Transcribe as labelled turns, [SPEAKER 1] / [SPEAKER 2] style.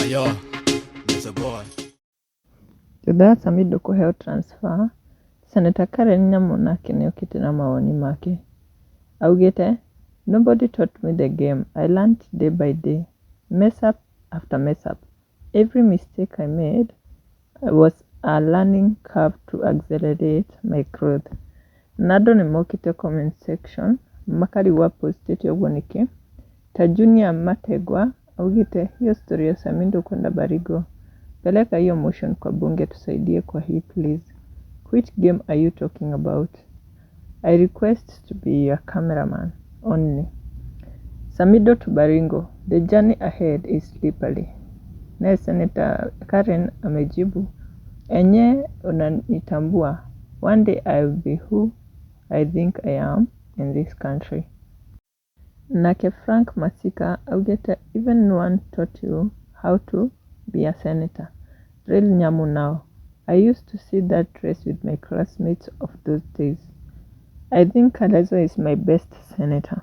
[SPEAKER 1] Yo, it's a boy.
[SPEAKER 2] Thutha wa Samidoh kũheo transfer, Senator Karen Nyamu nake nĩokĩte na mawoni make. Augĩte, Nobody taught me the game, I learnt day by day, mess up after mess up. Every mistake I made was a learning curve to accelerate my growth. Na andũ nĩmokĩte comment section makarigwo apostĩte ũguo nĩkĩ. Ta Junior Mategwa augĩte hiyo story ya Samidoh kwenda Baringo, peleka hiyo motion kwa bunge tusaidie kwa hii please. Which game are you talking about? I request to be your cameraman only. Samidoh to Baringo, the journey ahead is slippery. Naye Senator Karen amejibu, enye unanitambua, one day I will be who I think I am in this country. Nake Frank Masika augĩte even no one taught you how to be a senator. Real Nyamu now. I used to see that dress with my classmates of those days. I think Kalezo is my best senator.